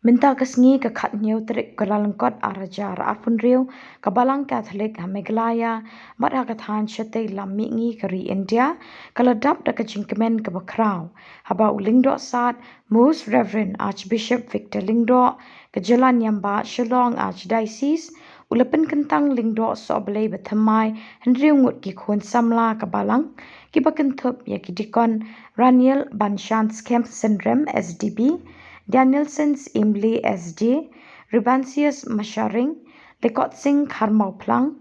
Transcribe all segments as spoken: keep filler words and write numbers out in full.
Mynta ka sngi ka khathynñiew tarik Kyllalyngkot arhajar arphew hynriew, ka Balang Katholik ha Meghalaya bad ha ka thaiñ shatei lam mihngi ka ri India ka la dap da ka jingkmen kaba khraw haba u Lyngdoh Sad, Most Reverend Archbishop Victor Lyngdoh, ka jylla niam bah Shillong Archdiocese, u la pynkyntang lyngdoh sohblei bathymmai hynriew ngut ki khun samla ka Balang, kiba kynthup ïa ki Deacon Raniel Banshans Khem Synrem S D B, Danielsons Imli S D, Rebansius Masharing, Lyngdoh Sing Kharmawphlang,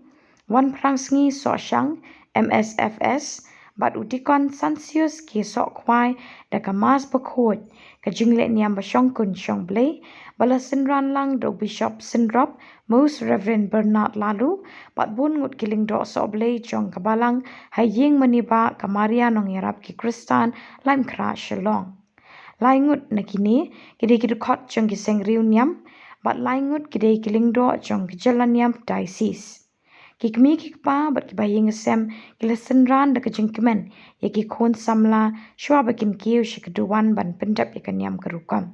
Wanphrangsngi Sohshang, M S F S, bad u Deacon Sansius K Sohkhwai da ka Mass bakhuid, ka jingleh niam ba shongkun shongblei, ba la synran lang da u Bishop Synrop, Most Reverend Bernard Laloo, bad bun ngut ki lyngdoh sohblei jong ka Balang ha ïing mane bah ka Maria Nongïarap ki Khristan, Laitumkhrah Shillong. Lai ngut na kine ki dei ki dkhot jong ki seng riewniam, bad lai ngut ki dei ki lyngdoh jong ki jylla niam diocese. Ki kmie ki kpa bad ki bahaïing hasem ki la synran da ka jingkmen ïa ki khun samla shuwa ba kin kiew sha ka duwan ban pyndep ïa ka niam ka rukom.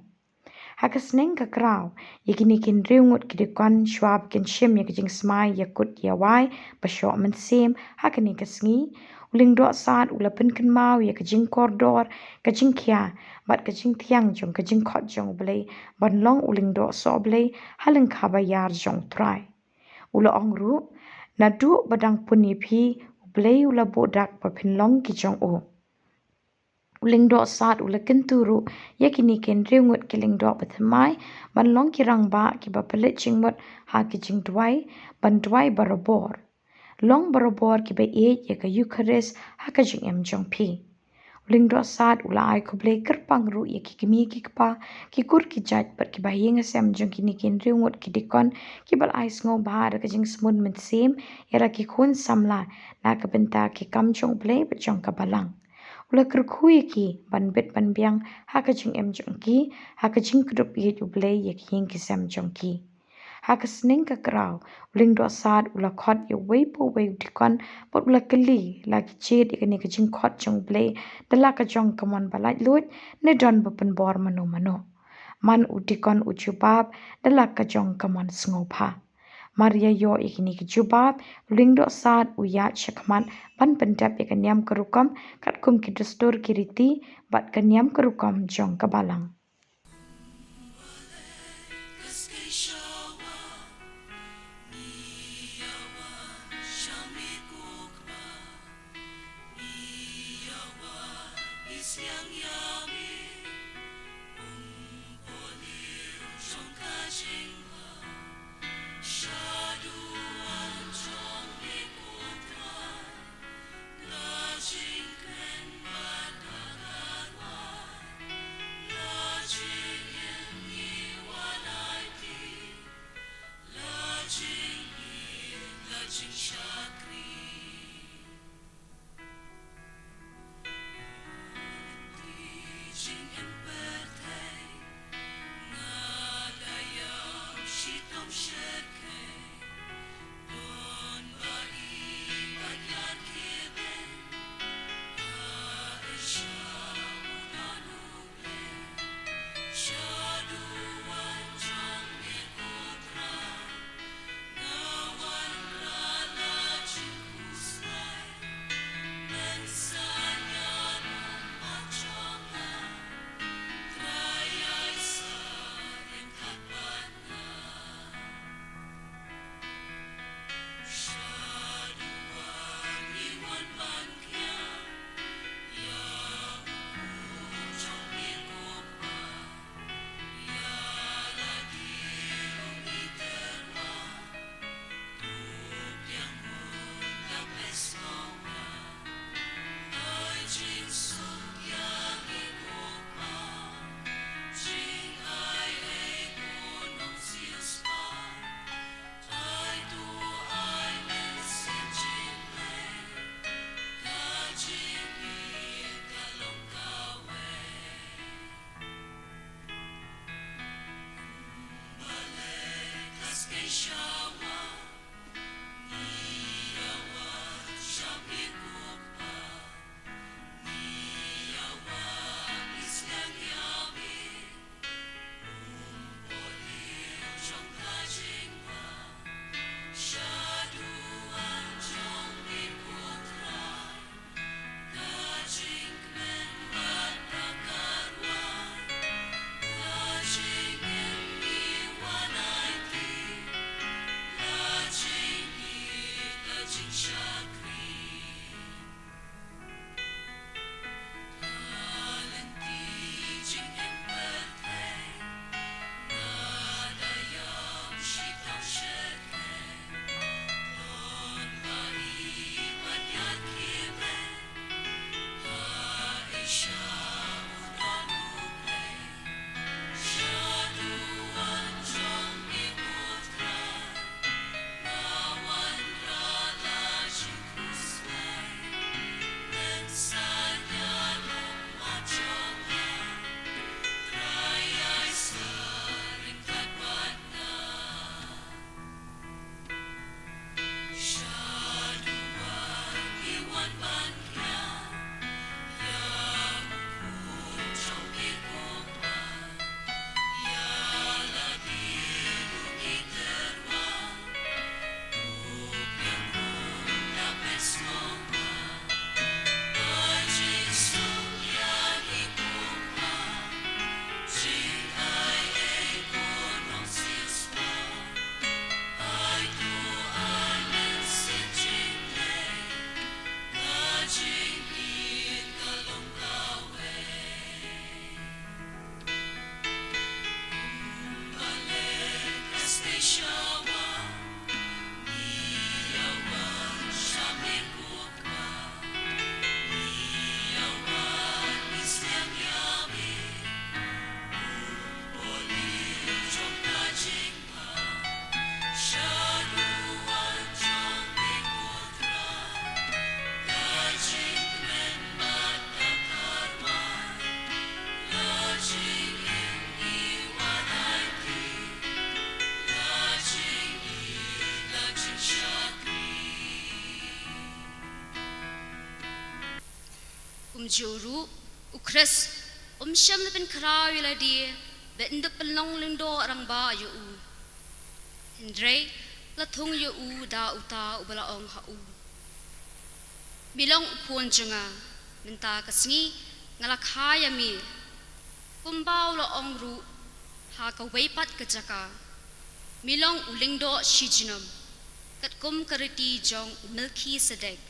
Ha ka sneng ka kraw, ïa kine ki hynriew ngut ki deacon shuwa ba kin shim ïa ka jingsmai ïa kut ïa wai ba shoh mynsiem ha kane ka sngi, u Lyngdoh Sad u la pynkynmaw ïa ka jingkordor, ka jingkhia bad ka jingthiang jong ka jingkhot jong U Blei ban long u lyngdoh sohblei ha lyngkha ba ïar jong U Trai. U la ong ruh, naduh ba dang pun ïa phi, U Blei u la buh dak ba phin long ki jong u. U Lyngdoh Sad u la kyntu ruh ïa kine ki hynriew ngut ki lyngdoh bathymmai ban long ki rangbah kiba pynleit jingmut ha ki jingduwai, ban duwai barabor. Long barabor kiba ïeit ïa ka Eukharist ha ka jingim jong phi. U Lyngdoh Sad u la ai khublei kyrpang ruh ïa ki kmie ki kpa, ki kur ki jait bad ki bahaïing hasem jong kine ki hynriew ngut ki deacon, kiba la ai sngewbha da ka jingsmut mynsiem ïa la ki khun samla na ka bynta ki kam jong U Blei bad jong ka Balang. U la kyrkhu ïa ki ban bit ban biang ha ka jingim jong ki, ha ka jingkdup ïeit U Blei ïa ki ïing ki sem jong ki. Ha ka sneng ka kraw, u Lyngdoh Sad u la khot ïa uwei pa uwei u deacon bad u la kylli la ki jied ïa kane ka jingkhot jong U Blei da la ka jong ka mon ba laitluid, ne don ba pynbor mano mano. Man u deacon u jubab da la ka jong ka mon sngewbha. Mar ïa ïoh ïa kine ki jubab, u Lyngdoh Sad u ïaid shakhmat ban pyndep ïa ka niam ka rukom katkum ki dustur ki riti bad ka niam ka rukom jong ka Balang. Jong u ruh, u Khrist, um shym la pynkhraw ïa lade, ba yn da pynlong lyngdoh rangbah ïa u. Hynrei, la thung ïa u da uta uba la ong ha u. Me long u khun jong nga, mynta ka sngi, nga la kha ïa me. Kumba u la ong ruh, ha kawei pat ka jaka. Me long u lyngdoh shi junom, katkum ka riti jong u Melkisedek.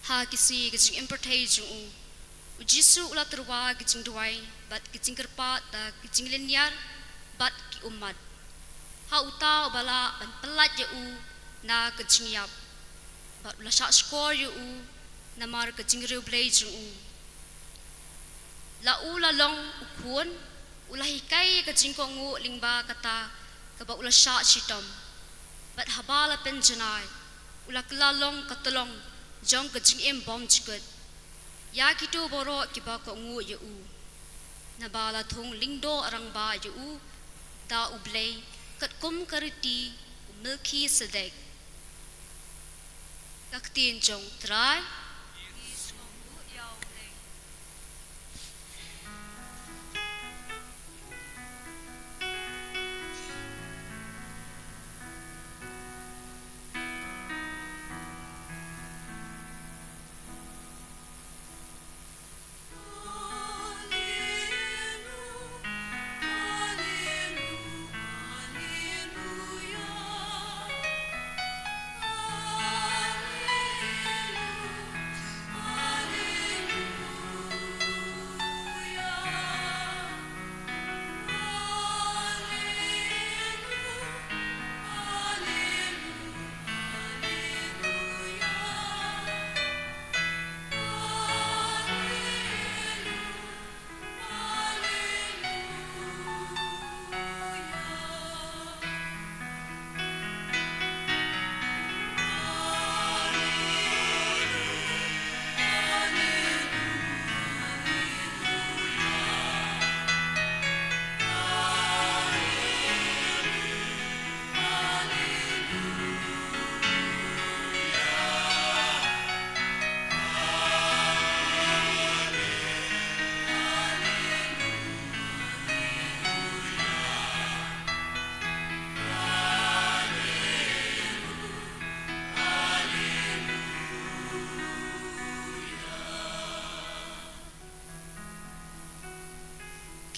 Ha ki sngi ka jingim pyrthei jong u, u Jisu u la tyrwa ki jingduwai, bad ki jingkyrpad da ki jinglynñiar, bad ki ummat. Ha uta uba lah ban pyllait ïa u na ka jingïap. Bad u la shah shkor ïa u, namar ka jingriewblei jong u. La u la long u khun, u la hikai ka jingkohnguh lyngba kata, kaba u la shah shitom. Bad haba la pynjanai, u la kylla long ka tyllong, jong ka jingim bymjukut. Ïa kito baroh kiba kohnguh ïa u. Naba la thung lyngdoh rangbah ïa u, da u Blei, katkum ka riti u Melkisedek. Ka ktien jong u Trai.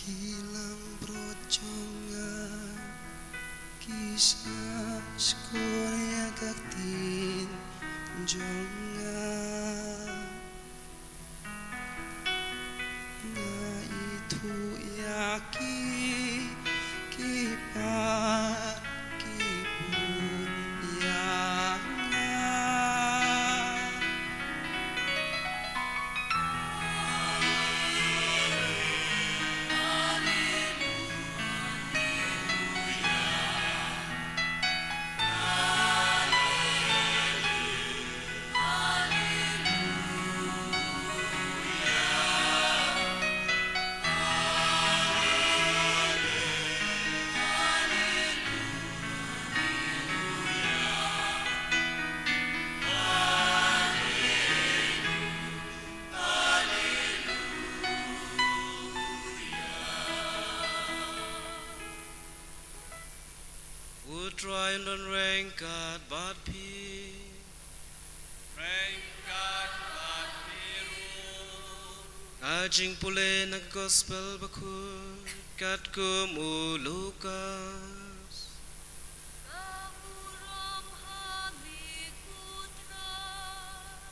Ki langbrot jong nga, ki shah shkor ïa ka ktien jong nga. Nga ithuh ïa ki, ki pat ki bun ïa nga. U Trai un don ryngkat bad phi. Ryngkat bad phi ruh. Ka jingpule na ka Gospel Bakhuid katkum u Lukas. Ka burom ha me ko Trai.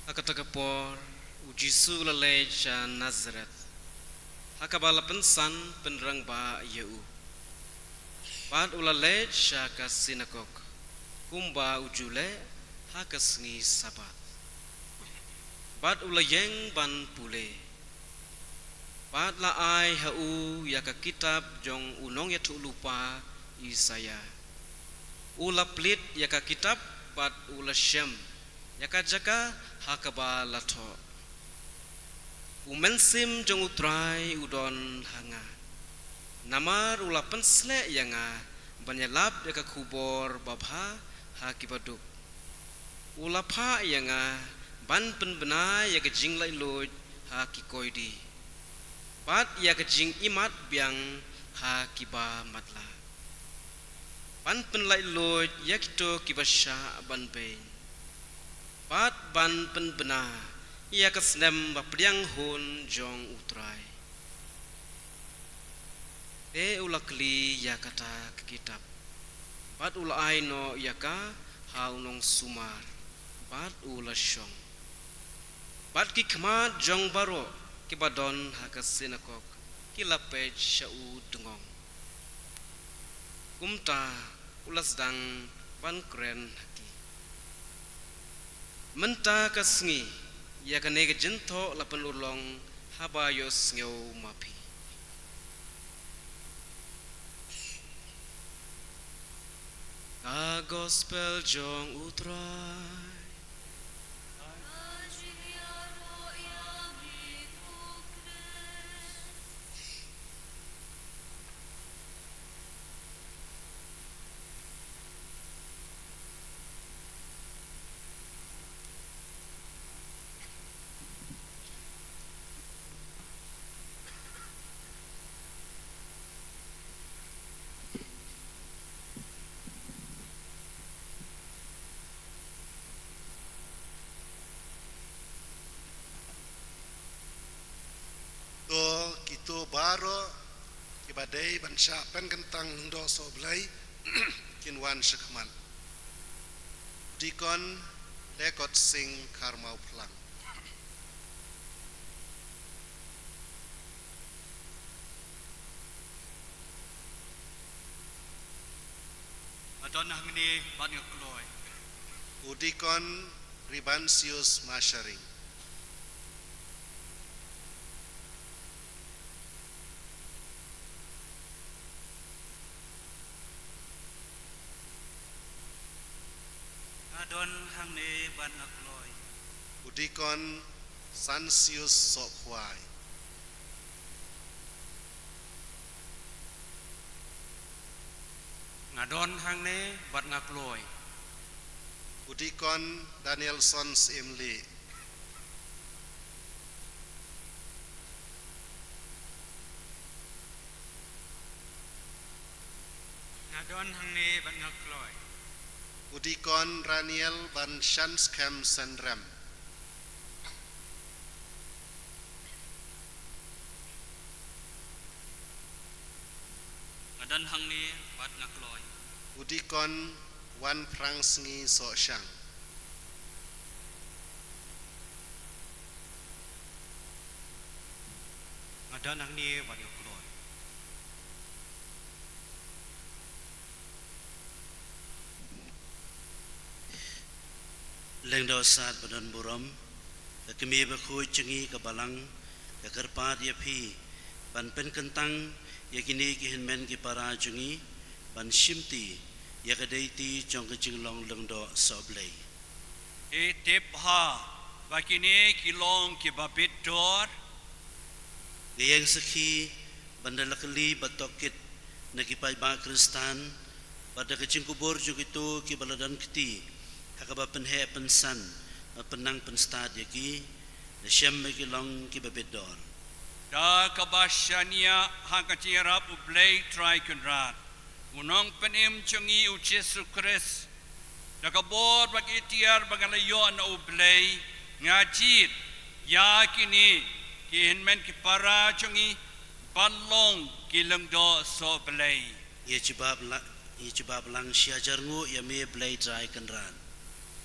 Ha kata ka por, u Jisu u la leit sha Nasareth, ha kaba la pynsan pynrangbah ïa u. Bad u la leit sha ka sinagog, kumba u ju leh ha ka sngi Sabbath. Bad u la ïeng ban pule. Bad la ai ha u ïa ka kitab jong u nongïathuhlypa Isaïah. U la plie ïa ka kitab bad u la shem ïa ka jaka ha kaba la thoh. U Mynsiem jong U Trai u don ha nga, namar u la pynsleh ïa nga ban ïalap ïa ka khubor babha ha ki baduk. U la phah ïa nga ban pynbna ïa ka jinglaitluid ha ki koidi, bad ïa ka jingimat biang ha ki ba matlah, ban pynlaitluid ïa kito ki ba shah ban beiñ, bad ban pynbna ïa ka snem ba pdiang hun jong U Trai. Te u la kli ïa kata ka kitab, bad u la ai noh ïa ka ha u nongsumar, bad u la shong. Bad ki khmat jong baroh ki ba don ha ka synagog ki la peit sha u dngong. Kumta u la sdang ban kren ha ki. Mynta ka sngi ïa kane ka jingthoh la pynurlong haba ïohsngew ma phi. Ka gospel jong U Trai. To kito baroh ki ba dei ban shah pynkyntang Lyngdoh Sohblei kin wan sha khmat. Dikon Lekot Sing Kharmawphlang. Nga don hangne bad nga kloi. U Dikon Ribansius Masharing. Nga don hangne bad nga kloi. U Dikon Sansius Sohkhwai. Nga don hangne bad nga kloi. U Dikon Danielson Syiemlieh. Nga don hangne bad nga kloi. U Dikon Raniel Banshanskhem Senrem. Nga don hangne bad nga kloi. U Dikon Wanphrangsngi Sohshang. Nga don hangne bad nga kloi. Lyngdoh Sad ba don burom, ka kmie bakhuid jong ngi ka Balang ka kyrpad ïa phi ban pynkyntang ïa kine ki hynmen ki para jong ngi ban shimti ïa ka deiti jong ka jinglong Lyngdoh Sohblei. Te tip ha ba kine ki long ki ba bit dor. Nga ïeng sakhi ban da la kylli bad tohkit na ki paidbah Khristan bad da ka jingkubur jong kito ki ba la don kti ha kaba pynheh pynsan bad pynnang pynstad ïa ki, da shem ba ki long ki ba bit dor. Da kaba shaniah ha ka jingïarap U Blei Trai Kynrad, U Nongpynim jong ngi U Jisu Khrist, da ka bor bad ka iktiar ba nga la ïoh na U Blei, nga jied ïa kine ki hynmen ki para jong ngi ban long ki Lyngdoh Sohblei. Ïa jubab la, ïa jubab lang. Shi hajar nguh ïa me Blei Trai Kynrad.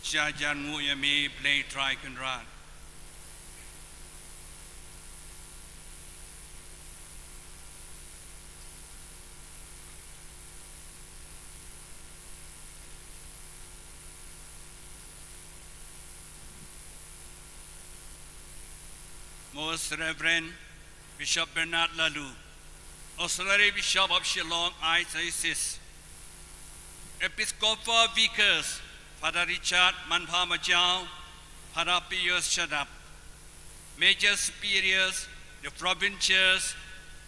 Shi hajar nguh ïa me Blei Trai Kynrad. Most Reverend Bishop Bernard Laloo, Auxiliary Bishop of Shillong Archdiocese, Episcopal Vicars, Father Richard Manpha Majaw, Father Pius Shadap, major superiors, the provincials,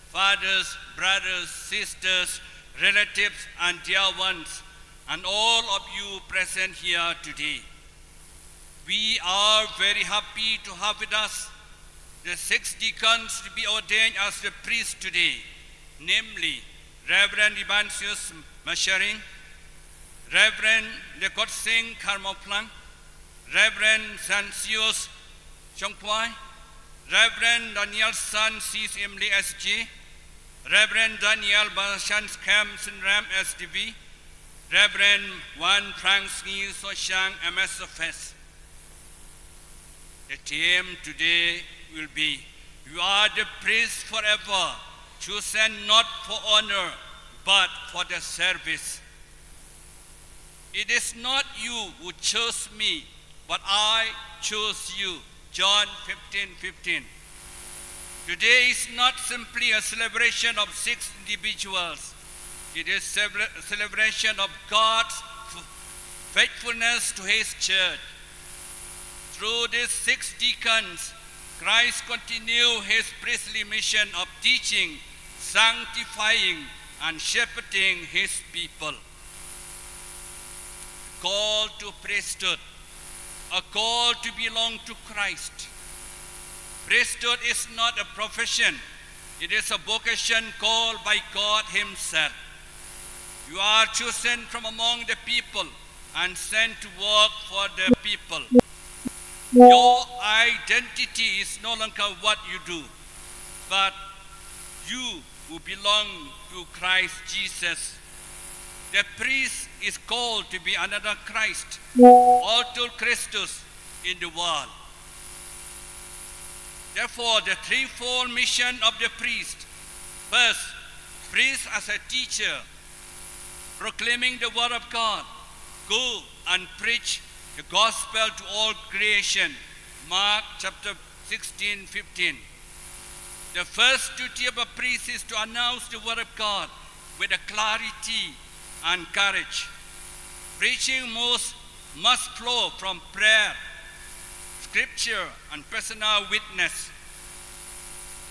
fathers, brothers, sisters, relatives, and dear ones, and all of you present here today. We are very happy to have with us the six deacons to be ordained as the priests today, namely Reverend Evansius Masharing, Reverend Lekot Singh Kharmawphlang, Reverend Sansius Shongkwai, Reverend Daniel San Sis Imli S J, Reverend Daniel Bashan Skhem Sinram S D V, Reverend Wan Frank Sngi Soshang M S F S. The theme today will be, "You are the priest forever, chosen not for honor, but for the service." "It is not you who chose me, but I chose you." John fifteen fifteen. Today is not simply a celebration of six individuals. It is a celebra-, celebration of God's f-, faithfulness to his church. Through these six deacons, Christ continue his priestly mission of teaching, sanctifying, and shepherding his people. Call to priesthood, a call to belong to Christ. Priesthood is not a profession, it is a vocation called by God himself. You are chosen from among the people and sent to work for the people. Your identity is no longer what you do, but you who belong to Christ Jesus. The priest is called to be another Christ, alter Christus in the world. Therefore, the threefold mission of the priest: first, priest as a teacher, proclaiming the word of God. Go and preach the gospel to all creation. Mark chapter sixteen fifteen. The first duty of a priest is to announce the word of God with a clarity and courage. Preaching must, must flow from prayer, scripture, and personal witness.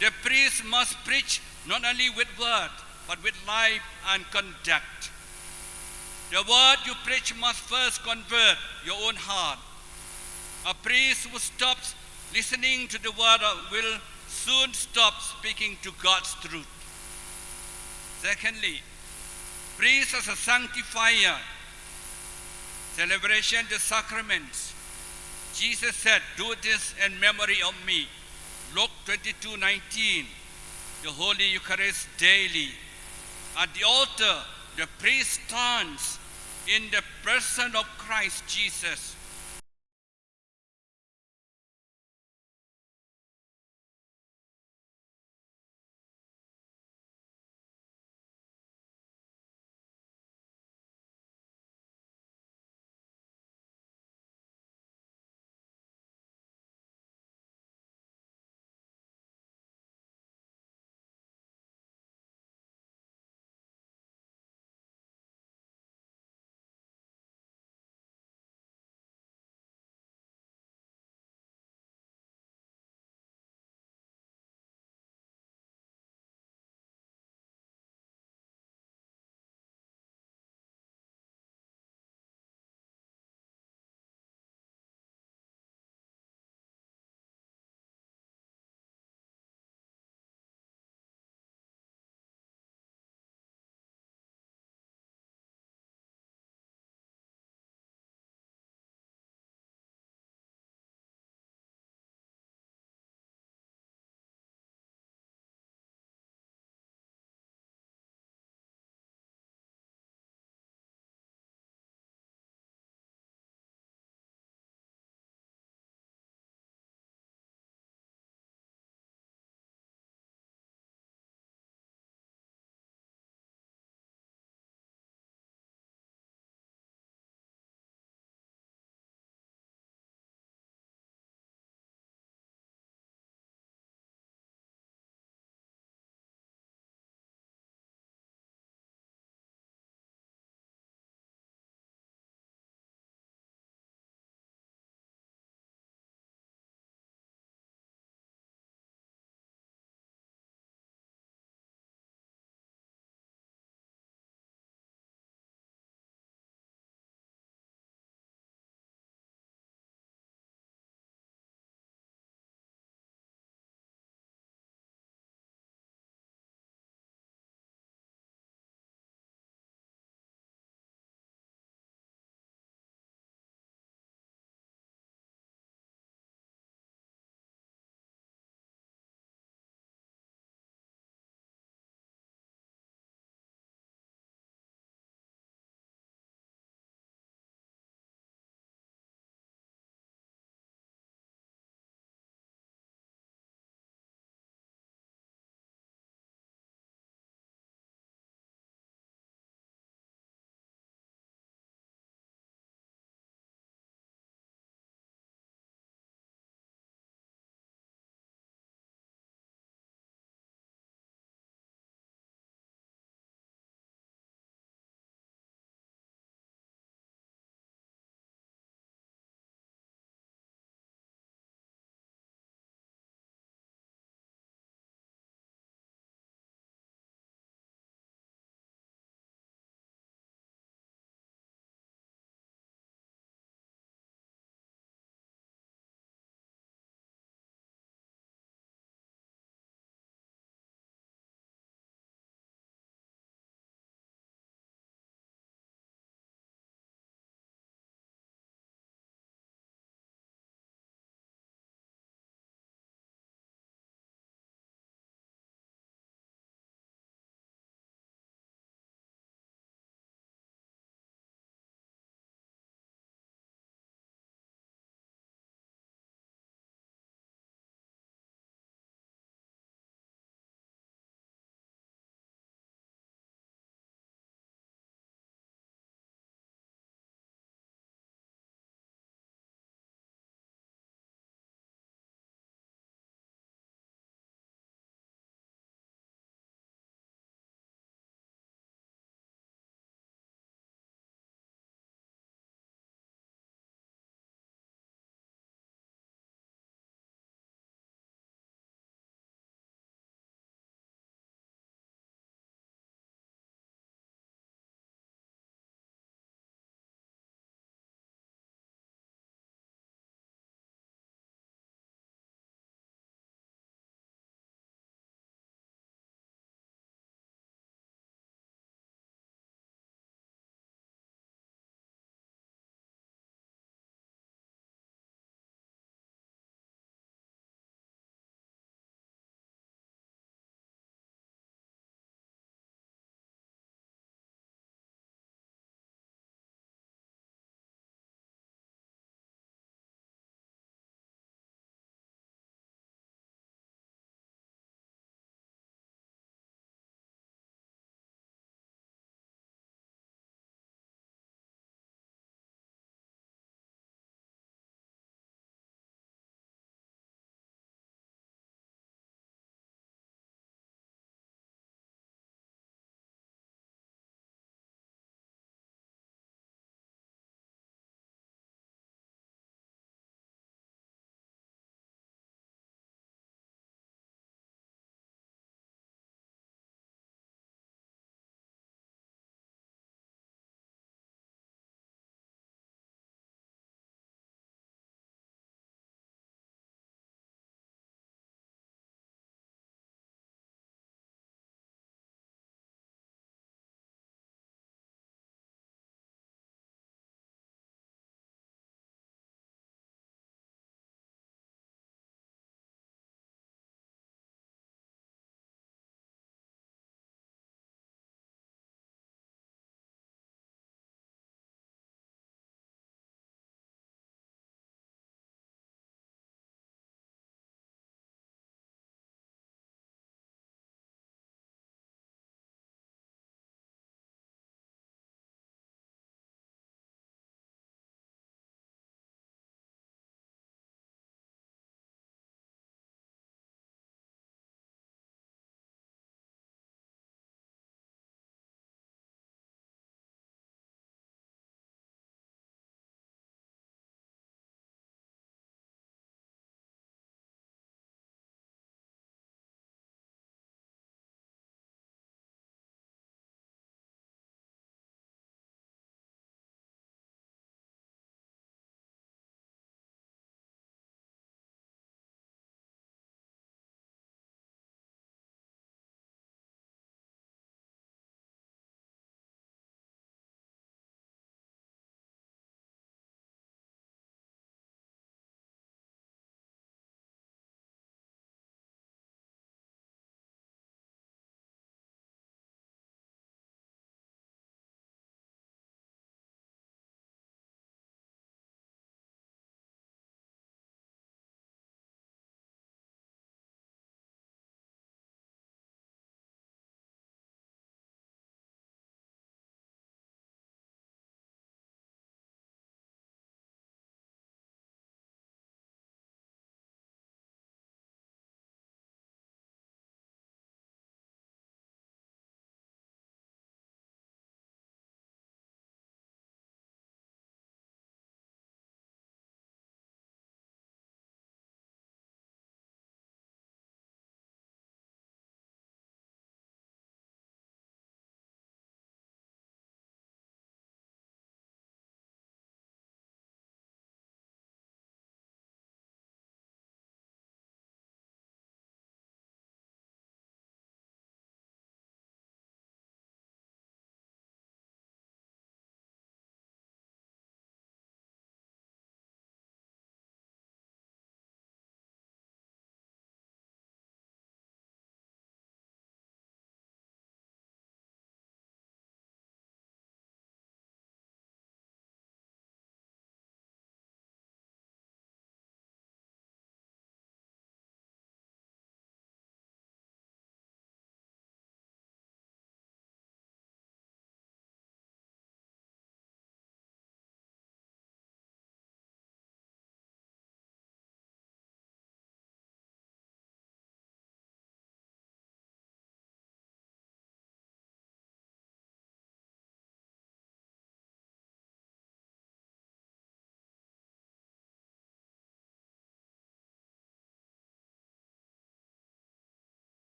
The priest must preach not only with word, but with life and conduct. The word you preach must first convert your own heart. A priest who stops listening to the word will soon stop speaking to God's truth. Secondly, priest as a sanctifier, celebration the sacraments. Jesus said, "Do this in memory of me." Luke twenty-two nineteen, the Holy Eucharist daily. At the altar, the priest stands in the person of Christ Jesus.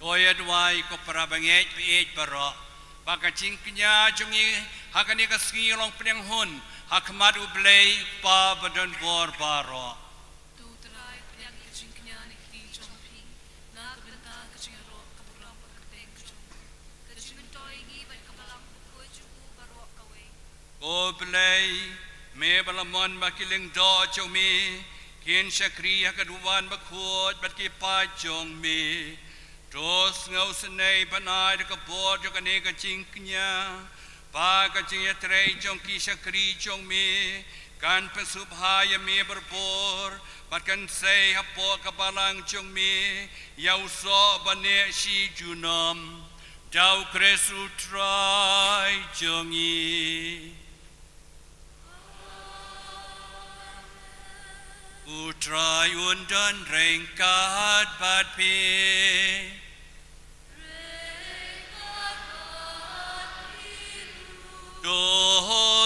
Ko ïa duwai ko para bangeit baieit baroh, ba ka jingkñia jong ngi ha kane ka sngi long pdiang hun ha khmat U Blei U Kpa badonbor baroh. To Trai, pdiang ka jingkñia na ki jong phi na ka bynta ka jingïaroh ka burom ka kyrteng ka jong u, ka jingmyntoi ïa ngi bad ka balang bakhuid jong u baroh kawei. Ko Blei, me ba la mon ba ki lyngdoh jong me kin shakri ha ka duwan bakhuid bad ki paid jong me. To sngewsynei ban ai da ka bor jong kane ka jingkñia ba ka jingïatrei jong ki shakri jong me kan pynsngewbha ïa me barabor bad kan sei hapoh ka balang jong me ïa u soh ba neh shi junom. Da U Khrist U Trai jong ngi. U Trai un don ryngkat bad phi. To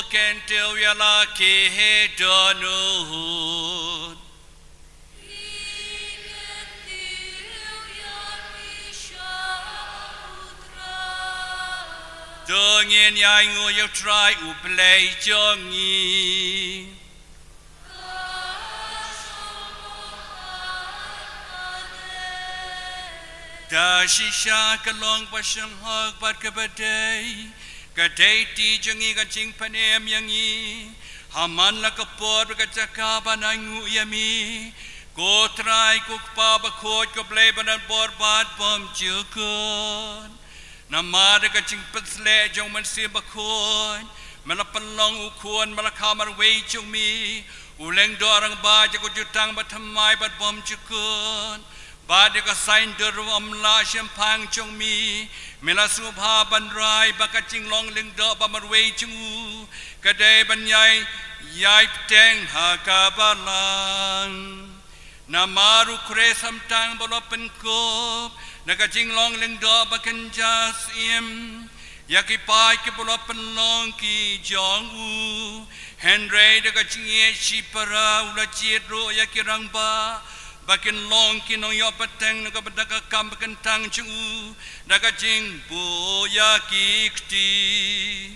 kyntiew ïa la ki dohnud. To ngin ïainguh ïa U Trai U Blei jong ngi. Da shisha ka long ba sngewhok bad kaba dei, ka dei ti jong ngi ka jingpynim ïa ngi ha man la ka por bad ka jaka ban ainguh ïa me, ko Trai ko Kpa bakhuid, ko Blei badonbor bad bymjukut. Namar da ka jingpynsleh jong U Mynsiem Bakhuid, me la pynlong U Khun ba la kha marwei jong me, u lyngdoh rangbah jong ka jutang bathymmai bad bymjukut. Bad ïa ka saiñdur ba ym lah shemphang jong me, me la sngewbha ban rai ba ka jinglong lyngdoh ba marwei jong u ka dei ban ïai, ïai bteng ha ka balang. Namar U Khrist ym tang ba u la pynkup da ka jinglong lyngdoh ba kynja syiem ïa ki paid kiba u la pynlong ki jong u, hynrei da ka jingïeit shipara u la jied ruh ïa ki rangbah ba kin long ki nongïoh pateng na ka bynta ka kam bakyntang jong u da ka jingbuh ïa ki kti.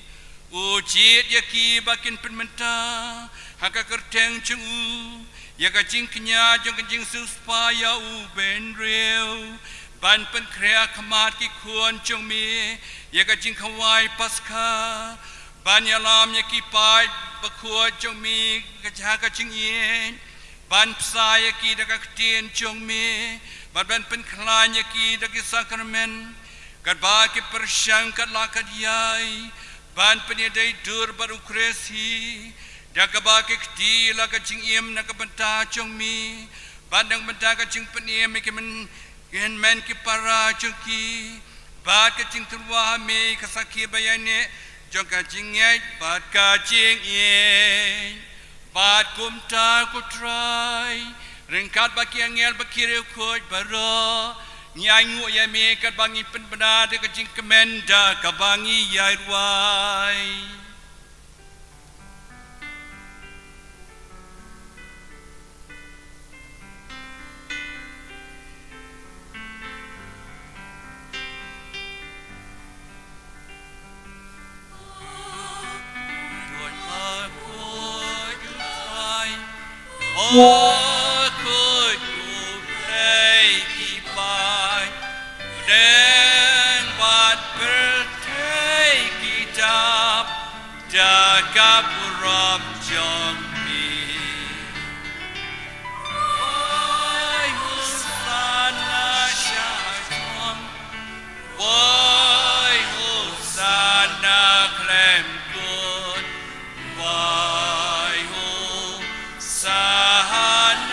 U jied ïa ki ba kin pynmynta ha ka kyrteng jong u ïa ka jingkñia jong ka jingsiewspah ïa u bynriew, ban pynkhreh ha khmat ki khun jong me ïa ka jingkhawai Paskha, ban ïalam ïa ki paid bakhuid jong me ha ka jingïeit, ban bsa ïa ki da ka ktien jong me, bad ban pynkhlaiñ ïa ki da ki sakramen, katba ki pyrshang kat la kat ïai ban pynïadei dur bad U Khrist hi, da kaba ki kti la ka jingim na ka bynta jong me, bad na ka bynta ka jingpynim ïa ki men, ki hynmen ki para jong ki, bad ka jingtyrwa ha me ka sakhi ba ïaineh jong ka jingngeit bad ka jingïeit. Bad kumta ko Trai, ryngkat bad ki angel bad ki riewkhuid baroh, ngi ainguh ïa me katba ngi pynbna da ka jingkmen da kaba ngi ïai rwai. Da ka burom jong me. Oi, Hosanna sha Ïewthuh. Oi, Hosanna khlem kut. Oi, Hosanna.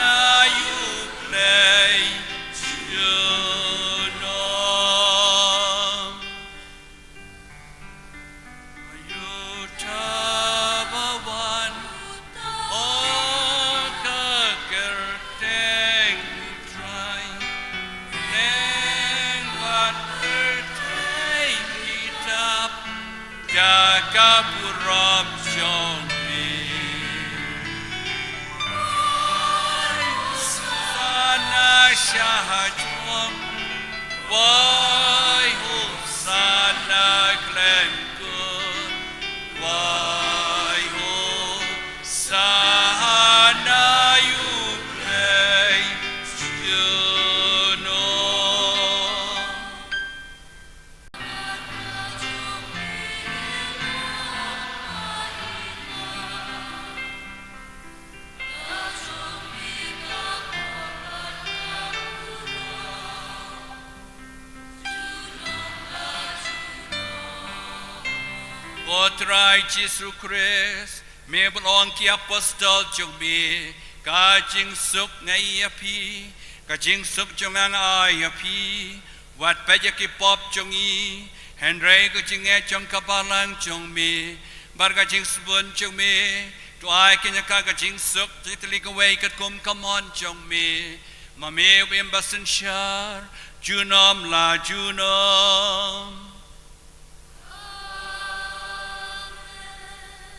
Trai Jisu Khrist, me bad ong ki apostol jong me, ka jingsuk nga ai ïa phi, ka jingsuk jong nga nga ai ïa phi. Wat peit ïa ki pop jong ngi, hynrei ka jingngeit jong ka balang jong me bad ka jingsbun jong me, to ai ïa ka ka jingsuk jingtylli kawei katkum ka mon jong me. Ma me u im ba synshar junom la junom.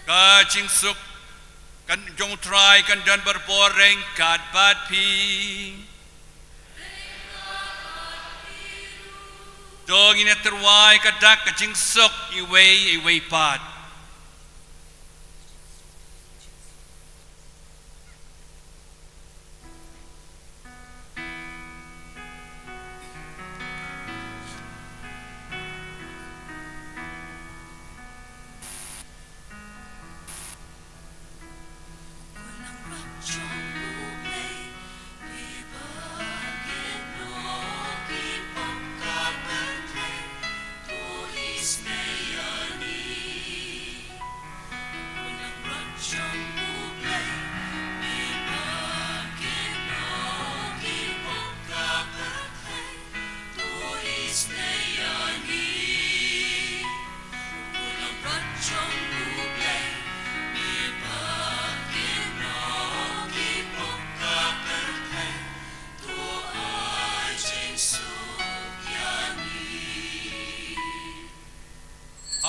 Ka jingsuk kan jong Trai kan don barabor ryngkat bad phi. To ngin ïa tyrwa ïa ka dak ka jingsuk iwei iwei pat.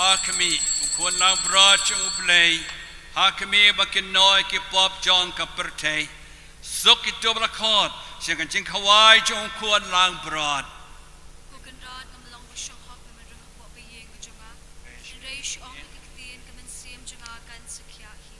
Ha khmih, u khun langbrot jong U Blei, ha khmih ba kin noh ïa ki pop jong ka pyrthei. Suk ïa uto ba la khot sha ka jingkhawai jong u khun langbrot. Ko Kynrad, ngam long ba shong hok namar ba nga hapoh ka ïing ka jong nga. Hynrei shu ong ïa ka ktien, ka mynsiem jong nga kan sa khiah hi.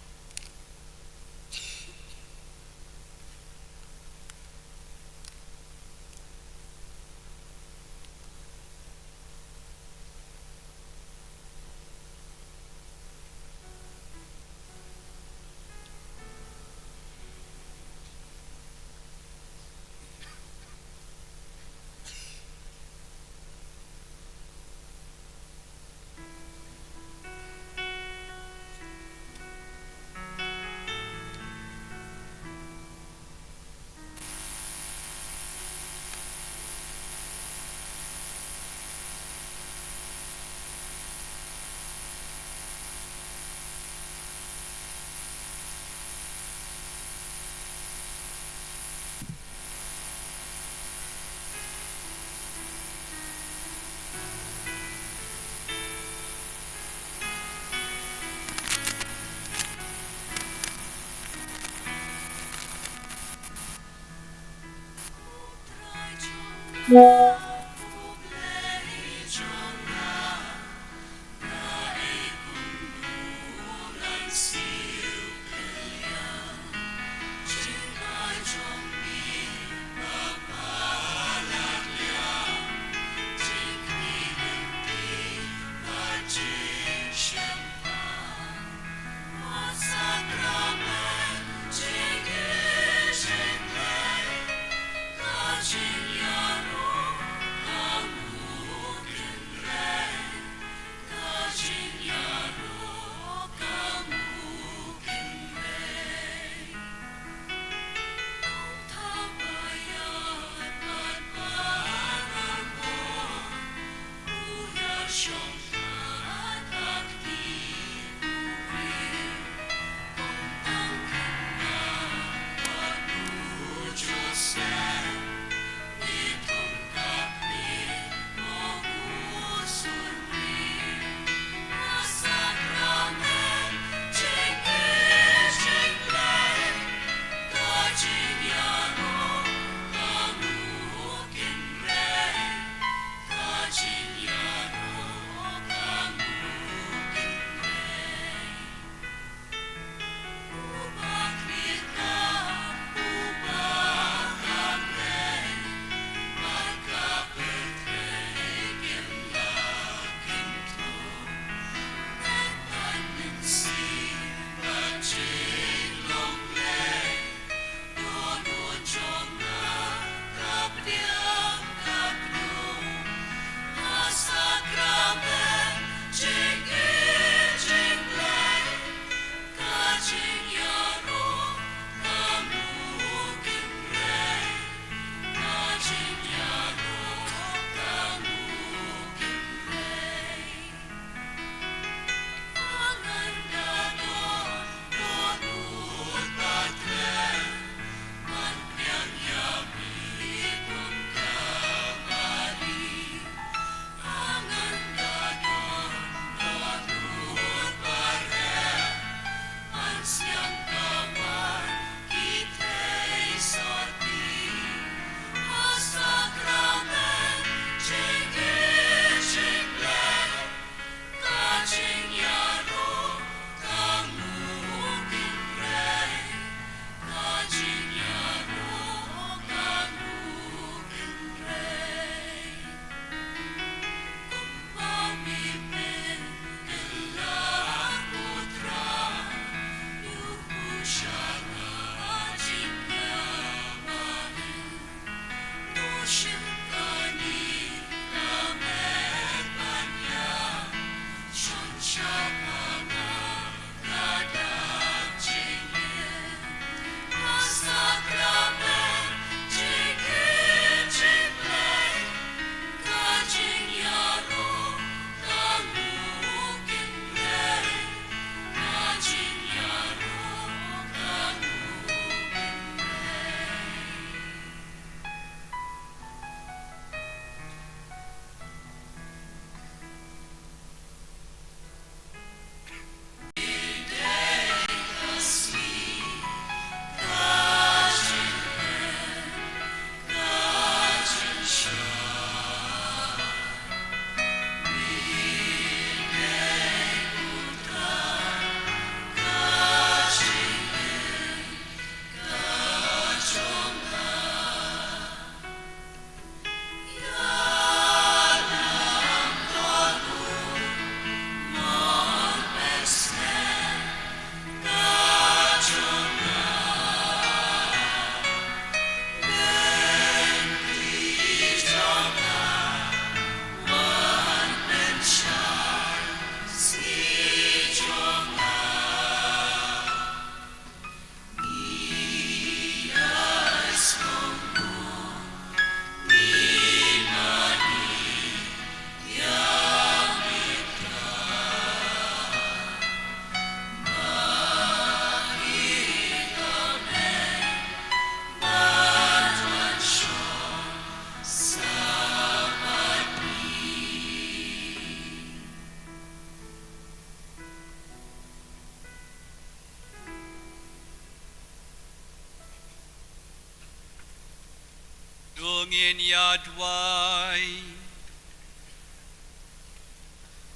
Ngin ïa duwai.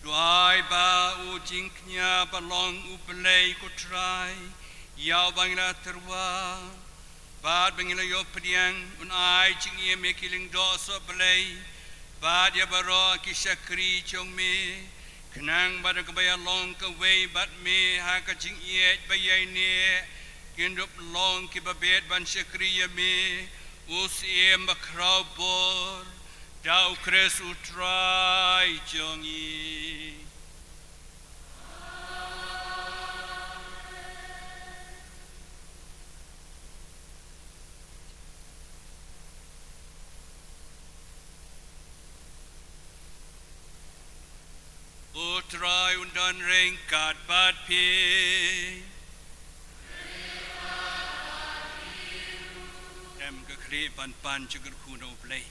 Duwai ba u jingkñia ba long U Blei ko Trai ïa uba ngi la tyrwa bad ba ngi la ïoh pdiang, un ai jingim ïa ki lyngdoh sohblei bad ïa baroh ki shakri jong me, khnang ba da kaba ïalong kawei bad me ha ka jingïeit ba ïaineh, kin dup long kiba bit ban shakri ïa me, U Syiem bakhraw bor, da U Khrist U Trai jong ngi. U Trai un don ryngkat bad phi. Em ka khlieh ban pan jingkyrkhu na U Blei.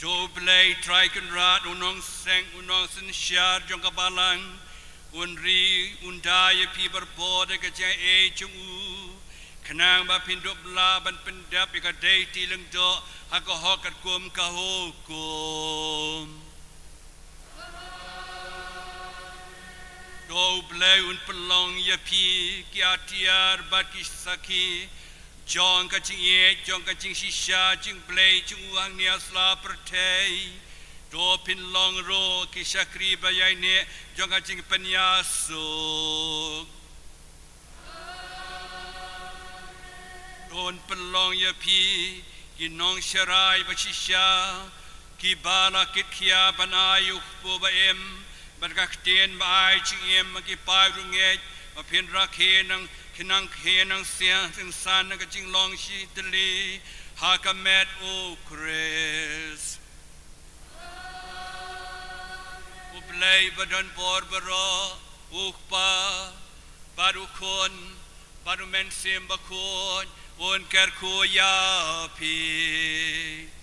To U Blei Trai Kynrad, u nongseng, u nongsynshar jong ka balang, un ri, un da ïa phi barabor da ka jingaiei jong u, khnang ba phin dup lah ban pyndep ïa ka dei ti lyngdoh ha ka hok katkum ka hukum. To U Blei un pynlong ïa phi ki atiar bad ki sakhi jong ka jingïeit, jong ka jingshisha jingblei jong u hangne ha sla pyrthei. To phin long ruh ki shakri ba ïaineh jong ka jingpynïasuk. To un pynlong ïa phi ki nongsharai ba shisha, kiba la kitkhia ban ai ïa u kpu ba im bad ka ktien ba ai jingim ha ki paid riewngeit, ba phin rakhe nang, ki nang khe nang siang, singsan na ka jinglong shi tylli ha ka met U Khrist. U Blei ba don bor baroh, U Kpa, bad U Khun, bad U Mynsiem Bakhuid, un kyrkhu ïa phi.